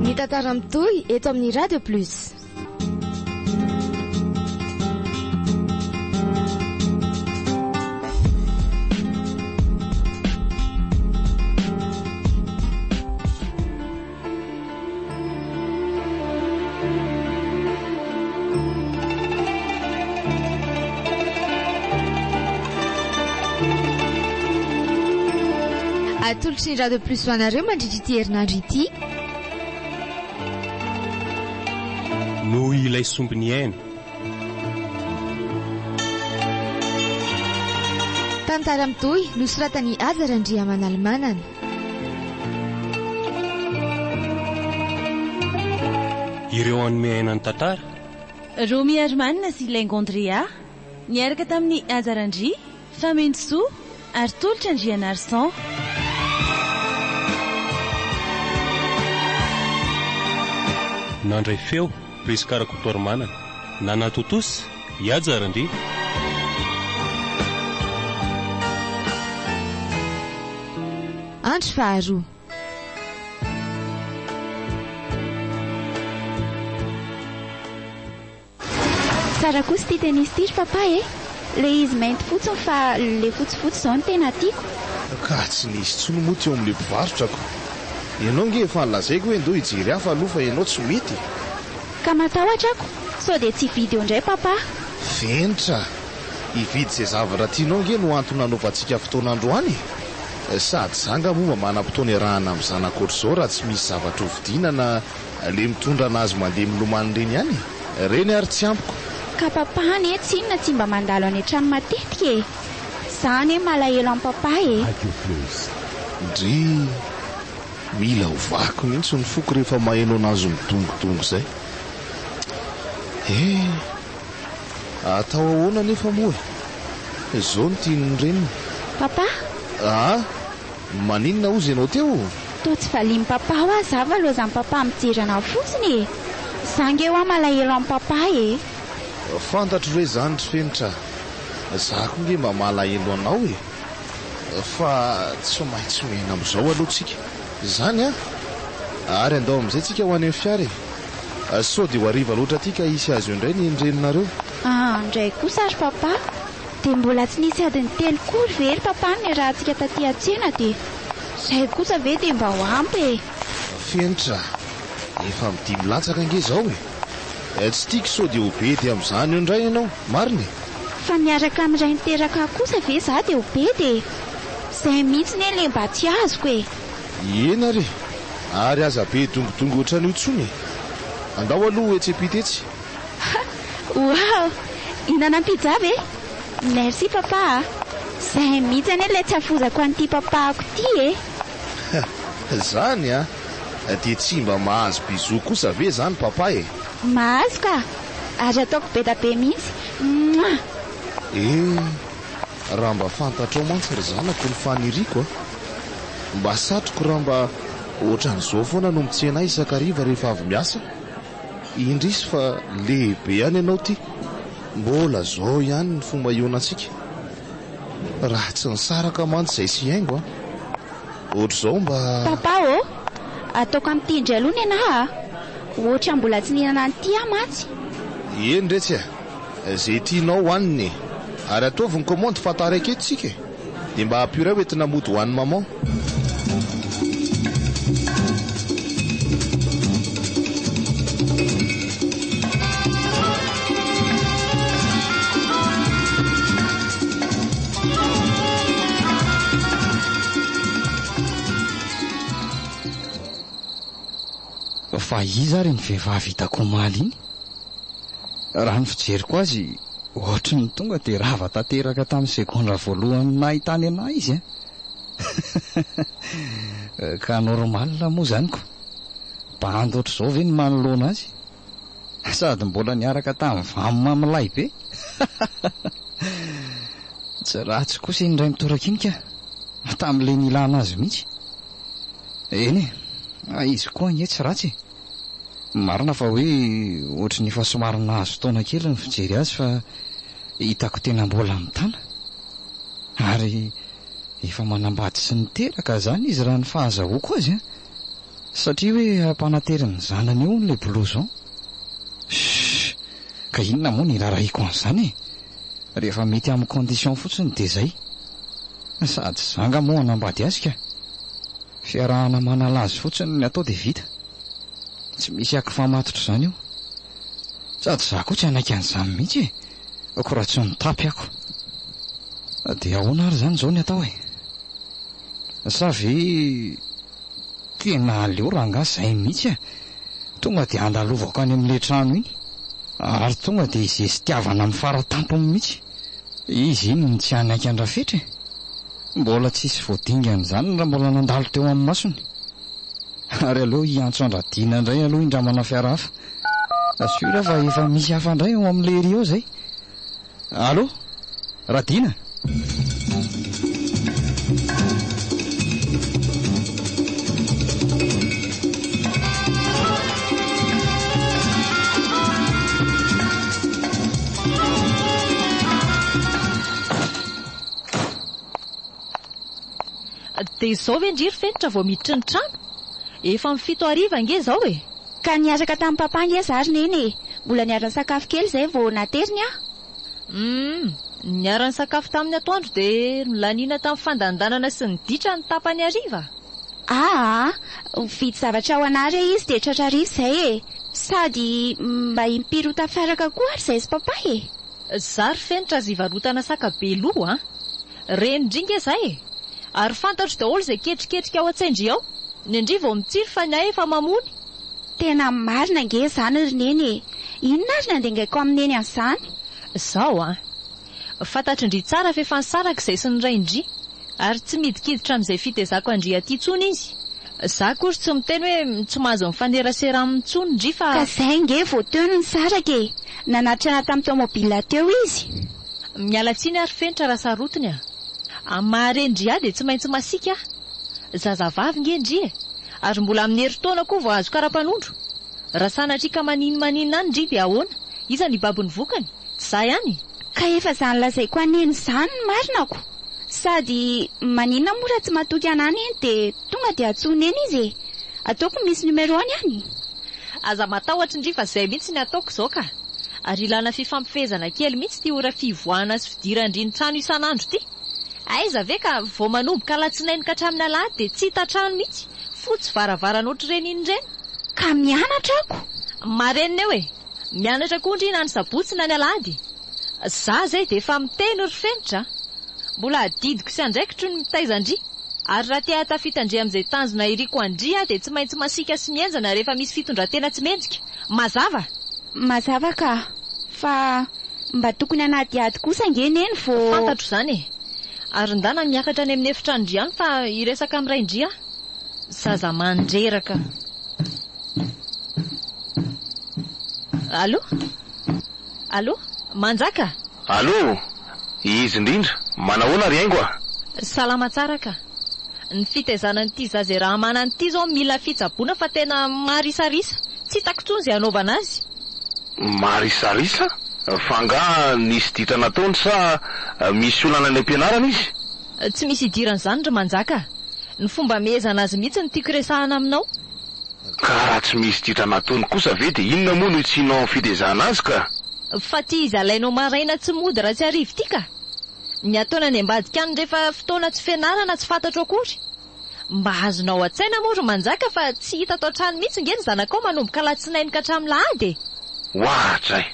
Ny tantara mitohy eto amin'ny Radio Plus. Atolotry ny Radio Plus ho anareo mandritra ity herinandro ity. Noho ilay sombiny aina. Tantara mitohy nosoratan'i Haja Randriamanalimanana. Ireo hanome aina ny tantara. Romy Herman sy Laingo Andrea, niaraka tamin'i Haja Randria, Famentosoa ary Tolotra Andrianarison. Nandray feo, Prisca Rakotoarimanana. Nanatontosa, i Haja Randria. Andro faharoa. Tsara kosa ity tennis ity ry papa e! Le izy mainty fotsiny fa le fotsifotsy izao no tena tiako. Ka tsy nisy intsony moa teo amin'ilay mpivarotra ko. Ianao nge efa nolazaiko hoe ndao hijery hafa aloha fa ianao tsy mety e. Ka matahotra ako sao dia tsy hividy eo indray papa. Venitra! Hividy izay zavatra tianao nge no antony nanaovantsika fotoana androany e! Sady za nga moa mba manam-potoana iarahana amin'ny zanako ohatr'izao raha tsy misy zavatra hovidiana na le mitondra anazy mandeha milomano ireny ihany e! Reny ary tsy ampiko. Ka papa anie tsinona tsy mba mandalo any an-trano matetika e! Za anie malahelo an'i papa e! Ndrii! Mila ho vaky mihitsy ny foko rehefa maheno anazy midongidongy izay. Eh! Atao ahoana anefa moa e? Izao no tian'ny reniny. Papa! Ah! Maninona hozy ianao teo? Toa tsy valian'i papa hoa za fa lozan'i papa mijery anah fotsiny e! Za nge hoa malahelo an'i papa e! Fantatro ve izany ry Fenitra a! Za koa nge mba malahelo anao e! Fa tsy maintsy miaina amin'izao aloha tsika. Izany an! Ary andao amin'izay tsika ho any amin'ny fiara e! Sao dia ho hariva loatra aty ka hisy azy eo indray ny reninareo. Aa ndray kosa ry papa! Dia mbola tsy nisy adiny telo kory ve ry papa no niarahantsika taty an-tsena dia izay kosa ve dia mba ho ampy e! Fenitra, efa amin'ny dimy latsaka ange izao e! Tsy tiako sao dia ho bedy amin'izany eo indray ianao, marina e! Fa miaraka amin'ny ray niteraka ahy kosa ve izaho dia ho bedy e! Izay mihitsy anie ilay mba tsy azoko e! Eny ary e! Ary aza be dongodongo ohatran'io intsony e! Andao aloha ho etsy am-pita etsy. Ha! Wow! Hihinana pizza ve? Merci papa a! Zay mihitsy anie ilay tsy hafozako an'ity papako ity e! Ha! Zany a! Dia tsy mba mahazo bisous kosa ve zany papa e? Mahazo ka! Ary ataoko bedabe mihitsy! Mouah! Eh! Raha mba fantatrao mantsy ry zanako ny faniriako a! Mba satriko raha mba ohatran'izao foana no mitsena ahy isan-kariva rehefa avy miasa. Indrisy fa lehibe ihany ianao ty. Mbola zao ihany ny fomba hihaonantsika. Raha tsy nisaraka mantsy izay sy haingo an. Ohatr'izao mba. Papa ô! Ataoko amin'ity indray aloha nenaha a! Ohatran'ny mbola tsy nihinana an'ity aho mantsy. Eny retsy a! Izay tianao hohanina e! Ary ataovy ny commande fa taraiky eto tsika e! Dia mba ampio iray hoentina mody ho an'i maman. Fa iza ary iny vehivavy hitako omaly iny? Raha ny fijeriko azy, ohatry ny tonga dia rava tanteraka tamin'ny segondra voalohany nahitany anah izy an! Ka normal moa izany ko! Bandy ohatr'izao ve ny manoloana azy? Sady mbola niaraka tamin'ny vam milay be! Tsy ratsy kosa iny indray mitoraka iny ka! Tamin'ilay nilana azy mihitsy! Eny e! Izy koa ange tsy ratsy e! Marina fa hoe ohatry ny efa somary nahazo taona kely ny fijery azy fa hitako tena mbola mitana. Ary Efa manambady sy niteraka izany izy raha ny fahazahoako azy an! Satria hoe ampanaterin'ny zanany eo hono ilay blouson. Shh! Ka inona moa no irarahiako an'izany e? Rehefa mety amin'ny condition fotsiny dia izay. Sady za nga moa hanambady azy ka. Fiarahana manala azy fotsiny ny atao dia vita. Tsy misy akifamatotra izany io. Sady za koa tsy hanaiky an'izany mihitsy e! Ko raha tsy mitapy ako. Dia ahoana ary izany izao ny atao e? Sa ve tena aleo rangahy izay mihitsy e? Tonga dia andalovako any amin'ilay trano iny. Ary tonga dia izesitiavana amin'ny faratampony mihitsy. Izy iny no tsy hanaiky an-dRafetra e! Mbola tsisy voadingana izany raha mbola nandalo teo amin'ny masony. Ary aleo hiantso an-dRadina indray aloha hindramana fiara hafa. Sûr fa efa misy hafa indray ao amin'ilay ery ao izay. Allô? Radina? Dia izao ve ndry ry Fenitra vao miditra ny trano? Efa amin'ny 7 hariva ange izao e! Ka niaraka tamin'i Papa ange za ry Neny e! Mbola niara-nisakafo kely izay vao nateriny aho. Humm! Niara-nisakafo tamin'ny atoandro dia nolaniana tamin'ny fandandanana sy ny ditra ny tapany hariva? Aa! Nividy zavatra ho anà re izy dia tratra hariva izay e! Sady mba impiry ho tafaraka koa ary izay sy Papa e! Za ry Fenitra aza ivarotana saka be loha a! Renin-dry nge za e! Ary fantatro daholo izay ketriketrika ao an-tsain-dry ao! Ny an-dry vao mitsiry fa ny ahy efa mamony! Tena marina ange izany ry Neny e! Inona ary ny andengaiko amin'i Neny an'izany? Zao an! Fantatrin-dry tsara f'efa nisaraka izay sy ny rain-dry! Ary tsy midikiditra amin'izay fitezako an-dry aty intsony izy. Za akory tsy miteny hoe tsy mahazo mifanerasera aminy intsony ndry fa. Ka zay nge vao teo no nisaraka e! Nanatitra anah tamin'ny tomobile teo izy. Miala tsiny ary Fenitra raha sarotiny a! Amin'ny maha ren-dry ahy dia tsy maintsy masiaka aho. Zazavavy nge ndry e! Ary mbola amin'ny herintaona koa vao azo kara-panondro. Raha sanatria ka maninomaninona any ndry dia ahoana? Iza no hibaby ny vokany? Tsy za ihany? Ka efa zany lazaiko an'i Neny zany ny marina ko! Sady maninona moa raha tsy matoky anah Neny dia tonga dia antsoy Neny izy e! Ataoko misy numéro-ny any. Aza matahotra ndry fa zay mihitsy ny ataoko izao ka! Ary ilana fifampifehezana kely mihitsy ity ora fivoahana sy fidiran-dry ny trano isan'andro ity! Aiza ve ka vao manomboka alatsinainy ka hatramin'ny alahady dia tsy hita trano mihitsy! Fotsy varavarana ohatr'ireny iny ireny! Ka mianatra ako! Marenina eo e! Mianatra koa ndry na ny sabotsy na ny alahady. Za zay dia efa miteny ry Fenitra a! Mbola adidiko sy andraikitro ny mitaiza an-dry. Ary raha te hahatafita an-dry amin'izay tanjona iriko an-dry aho dia tsy maintsy masiaka sy mihenjana rehefa misy fitondran-tena tsy mendrika. Mazava? Mazava ka! Fa mba tokony hanadihady kosa ange Neny vao. Fantatro izany e! Ary ndana miakatra any amin'ny efitranon-dry any fa hiresaka amin'ny rain-dry aho. Zaza mandreraka. Allô? Allô? Manjaka? Allô? Izy indrindra, manahoana ry haingo a? Salama tsara ka. Ny fitaizana an'ity zaza iaraha-manana ity izao mila fitsaboana fa tena marisarisa. Tsy hitako intsony izay hanaovana azy. Marisarisa? Fa angaha nisy ditra nataony sa misy olana any am-pianarana izy? Tsy misy idiran'izany ry Manjaka a. Ny fomba amehezana azy mihitsy no tiako resahana aminao. Ka raha tsy misy ditra nataony kosa ve dia inona moa no hitsianao amin'ny fitezana azy ka? Fa ty izy alainao maraina tsy mody raha tsy hariva ity ka! Ny ataony any ambadika any rehefa fotoana tsy fianarana tsy fantatro akory. Mba azonao an-tsaina moa ry Manjaka fa tsy hita ato an-trano mihitsy nge ny zanakao manomboka alatsinainy ka hatramin'ny lahady e! Oadray!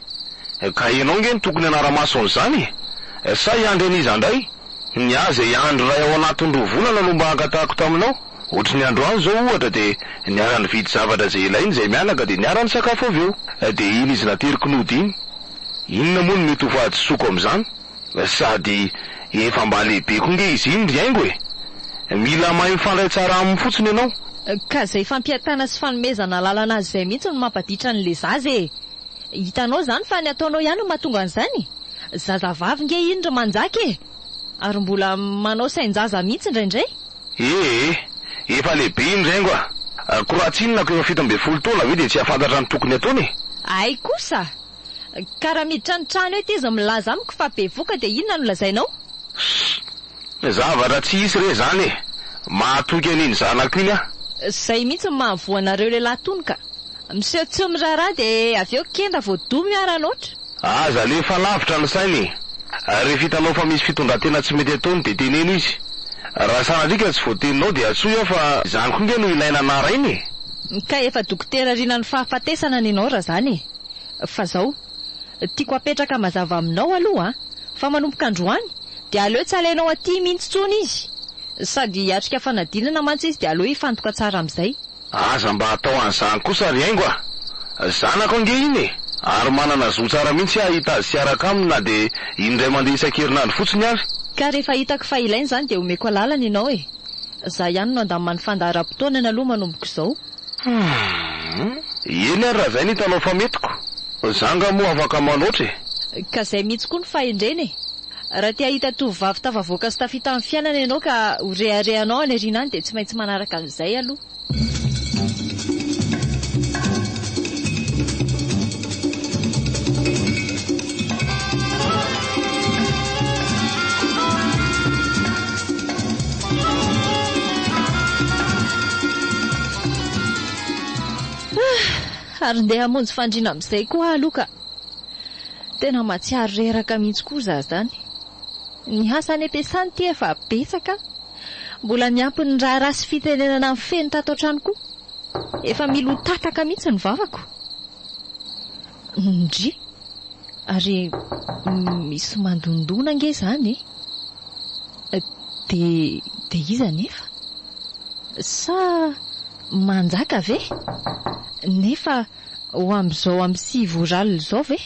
Ka ianao nge no tokony hanara-maso an'izany e! Sa hiandry an'iza indray? Ny ahy izay andro iray ao anatin'ny roa volana no mba angatahako taminao. Ohatry ny androany izao ohatra dia niara-nividy zavatra izay ilainy izay mianaka dia niara-nisakafo avy eo. Dia iny izy nateriko nody iny. Inona moa no mety ho fahadisoako amin'izany? Sady efa mba lehibe koa nge izy iny ry haingo e! Mila mahay mifandray tsara aminy fotsiny ianao. Ka izay fampihatana sy fanomezana alalana azy izay mihitsy no mampaditra an'ilay zaza e! Hitanao izany fa ny ataonao ihany no mahatonga an'izany? Zazavavy nge iny ry Manjaka e! Ary mbola manao sain-jaza mihitsy indraindray. Ee, efa lehibe iny ry haingo a! Ko raha tsy inona ko efa 17 taona ve dia tsy hahafantatra ny tokony ataony e! Hay kosa! Ka raha miditra ny trano eto izy milaza amiko fa bevoka dia inona no lazainao? Ssss! Zavatra tsy hisy re izany e! Mahatoky an'iny zanako iny aho. Izay mihitsy no mahavoa anareo lehilahy tony ka. Miseho tsy miraharaha dia avy eo kenda vao domy ara loatra. Aza alefa lavitra ny saina e! Rehefa hitanao fa misy fitondran-tena tsy mety ataony dia teneno izy. Raha sanatria ka tsy voateninao dia antsoy aho fa izany koa nge no ilaina anara-aina e! Ka efa dokotera rinan'ny fahafatesana nenao raha zany e! Fa zao, tiako apetraka mazava aminao aloha fa manomboka androany dia aleo tsy alainao aty mihitsy tsony izy. Sady hiatrika fanadinana mantsy izy dia aleo hifantoka tsara amin'izay. Aza mba atao an'izany kosa ry Haingo a! Zanako ange iny e! Ary manana zo tsara mihitsy aho hahita azy sy hiaraka aminy na dia indray mandeha isan-kerinandro fotsiny ary. Ka rehefa hitako fa ilaina izany dia omeko alalana ianao e! Za ihany no handamina ny fandaharam-potoanana aloha manomboka izao. Humm! Eny ary raha izay no hitanao fa metiko. Za nga moa afaka manoatra e! Ka izay mihitsy koa no fahendrena e! Raha te hahita tovovavy tafavoaka sy tafita amin'ny fiainana ianao ka ho reharehanao any aoriana any dia tsy maintsy manaraka an'izay aloha. Ary ndeha hamonjy fandriana amin'izay koa aho aloha ka. Tena mahatsiaro reraka mihitsy koa za zany. Ny asa any am-piasana ity efa betsaka. Mbola miampy ny raharaha sy fitenenana amin'ny feno tato an-trano koa. Efa mila ho tataka mihitsy ny vavako. Ndry! Ary misy mandondona ange izany e! Dia dia iza anefa? Sa manjaka ve? Nefa Ho amin'izao amin'ny 9 ora alina izao ve?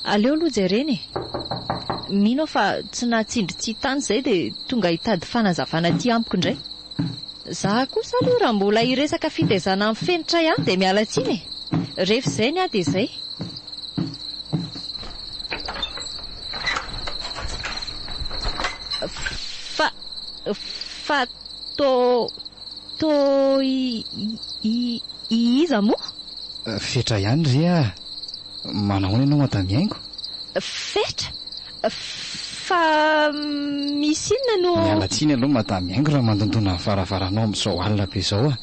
Aleo aloha jerena e! Mino aho fa tsy nahatsindry tsy tany izay dia tonga hitady fanazavana aty amiko indray. Za kosa aloha raha mbola hiresaka fitaizana amin'ny fenitra ihany dia miala tsiny e! Rehefa izay ny ahy dia izay. Fa, fa to, to i, i, iza moa? Fetra ihany re ah! Manahoana ianao Madame Haingo? Fetra? Fa misy inona no. Miala tsiny aloha Madame Haingo raha mandondona ny varavaranao amin'izao alina be izao ah!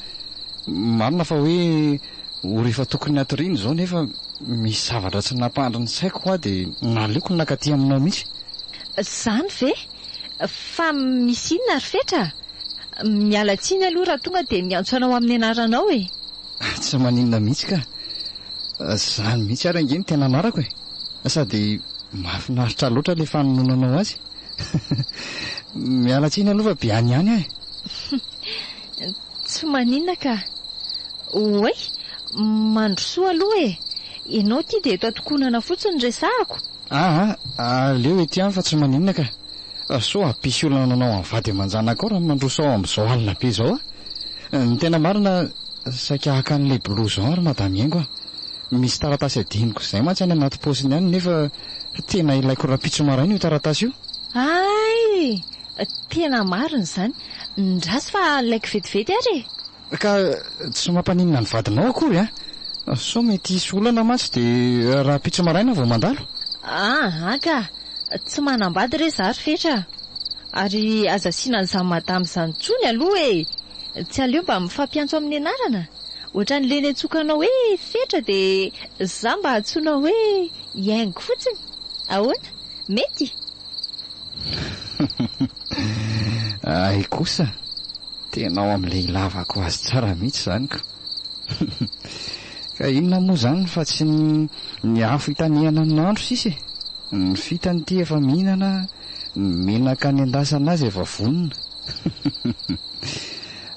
Marina fa hoe ora efa tokony hatoriana izao nefa misy zavatra tsy nampandry ny saiko hoa dia naleoko ny nankaty aminao mihitsy. Izany ve? Fa misy inona ry Fetra? Miala tsiny aloha raha tonga dia miantso anao amin'ny anaranao e! Tsy maninona mihitsy ka! Izany mihitsy ary ange no tena anarako e! Sady mahafinaritra loatra ilay fanononanao azy. Miala tsiny aloha fa be any ihany aho e! Tsy maninona ka! Oay! Mandrosoa aloha e! Ianao ity dia eto an-tokonana fotsiny no resahako. Aa! Aleo ety ihany fa tsy maninona ka! Sao hampisy olana anao amin'ny vady aman-janakao raha mandroso ao amin'izao alina be izao aho. Ny tena marina, saika haka an'ilay blouson ry Madame Haingo aho. Misy taratasy adinoko izay mantsy any anaty paosiny any nefa tena ilaiko rahampitso maraina io taratasy io. Hay! Tena marina izany. Ndraso fa alaiko vetivety ary e! Ka tsy mampaninona ny vadinao akory an! Sao mety hisy olana mantsy dia rahampitso maraina vao mandalo. Aa ka! Tsy manambady re za ry Fetra a! Ary aza asiana an'izany madama izany intsony aloha e! Tsy aleo mba mifampiantso amin'ny anarana? Ohatran'ilay niantsoako anao hoe Fetra dia za mba antsoinao hoe Haingo fotsiny? Ahoana? Mety? Hay kosa! Tena ao amin'ilay ilavako azy tsara mihitsy izany ko! Ka inona moa izany fa tsy ny afo itanehana ny andro sisa e! Ny fitany ity efa mihinana, ny menaka anendasana azy efa vonona.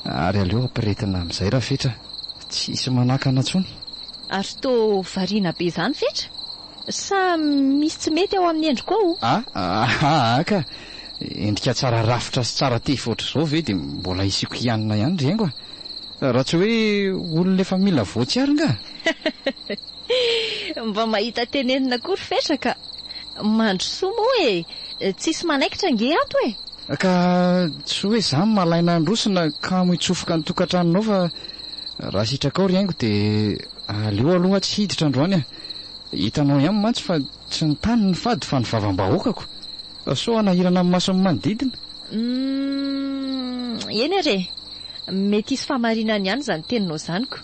Ary aleo ampiretina amin'izay Rafetra, tsy hisy manakana intsony. Ary toa variana be izany Fetra? Sa misy tsy mety ao amin'ny endriko ao? A, aa ka! Endrika tsara rafitra sy tsara tefy ohatr'izao ve dia mbola hisiako hianina ihany ry haingo a! Raha tsy hoe olona efa mila voatsy ary nga? Mba mahita tenenina koa ry Fetra ka! Mandrosoa moa e! Tsisy manaikitra ange ato e! Ka tsy hoe za malaina handroso na kamo hitsofoka ny tokantranonao fa raha sitrakao ry haingo dia aleo aloha tsy hiditra androany a! Hitanao ihany mantsy fa tsy ny tany no fady fa ny vavam-bahoakako. Sao hanahirana amin'ny mason'ny manodidina. Humm, eny ary e! Mety hisy fahamarinany ihany izany teninao izany ko.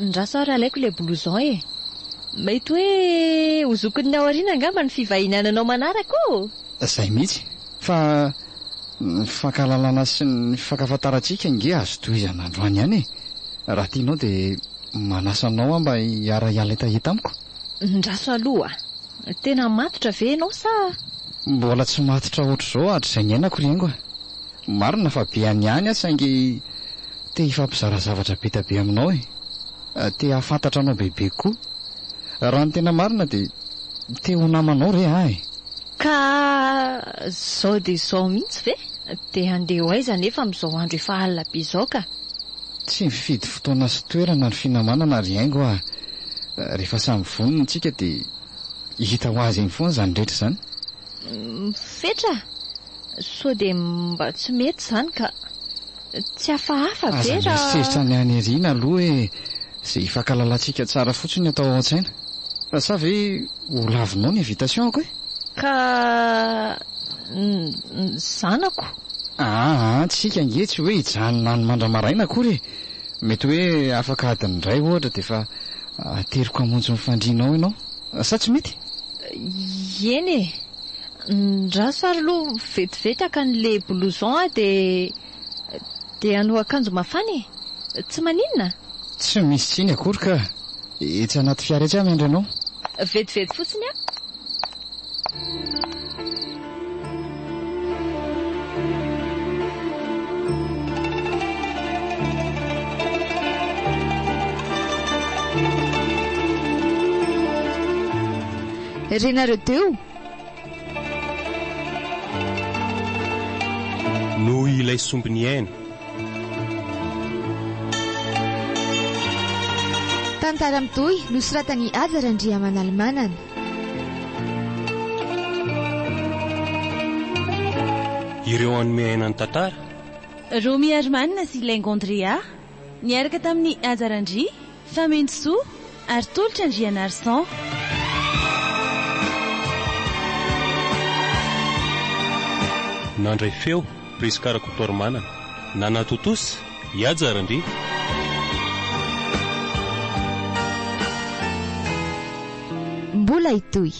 Ndraso ary alaiko ilay blouson e! Mety hoe ho zokin'ny ao aoriana angamba ny fivahiniananao manaraka ô! Izay mihitsy, fa ny fankahalalana sy ny fifankafantarantsika ange azo tohizana androany ihany e! Raha tianao dia manasa anao aho mba hiara-hiala hetaheta amiko. Ndraso aloha a! Tena matotra ve ianao sa? Mbola tsy matotra ohatr'izao hatrizay niainako ry haingo a! Marina fa be any ihany aho saingy te hifampizara zavatra be dia be aminao e! Te hahafantatra anao bebe kokoa. Raha ny tena marina dia te ho namanao re aho e! Ka zao dia zao mihitsy ve? Dia handeha ho aiza anefa amin'izao andro efa alina be izao ka? Tsy mifidy fotoana sy toerana ny finamanana ry haingo a! Rehefa samy vonona isika dia hita ho azy eny foana izany rehetra izany. Fetra? Sao dia mba tsy mety izany ka. Tsy hafahafa ve Aza raha. mieritreritra ny any aoriana aloha e! Izay hifankalalantsika tsara fotsiny no atao ao an-tsaina. Sa ve ho lavinao ny invitation-ko e? Ka ny zanako? Aa, tsika ange tsy hoe hijanona any mandra-maraina akory e! Mety hoe afaka adiny iray ohatra dia efa ateriko hamonjy ny fandrianao ianao. Sa tsy mety? Eny e! Ndraso ary aloha vetivety haka an'ilay blouson aho dia dia hanao akanjo mafana e! Tsy maninona? Tsy misy tsiny akory ka! Etsy anaty fiara etsy aho miandry anao. Vetivety fotsiny aho. Renareo teo. Noho ilay sombiny aina. Tantara mitohy nosoratan'i Haja Randriamanalimanana. Ireo hanome aina ny tantara. Romy Herman sy Laingo Andrea, niaraka tamin'i Haja Randria, Famentosoa ary Tolotra Andrianarison. Nandray feo, Prisca Rakotoarimanana. Nanatontosa, i Haja Randria. Mbola hitohy.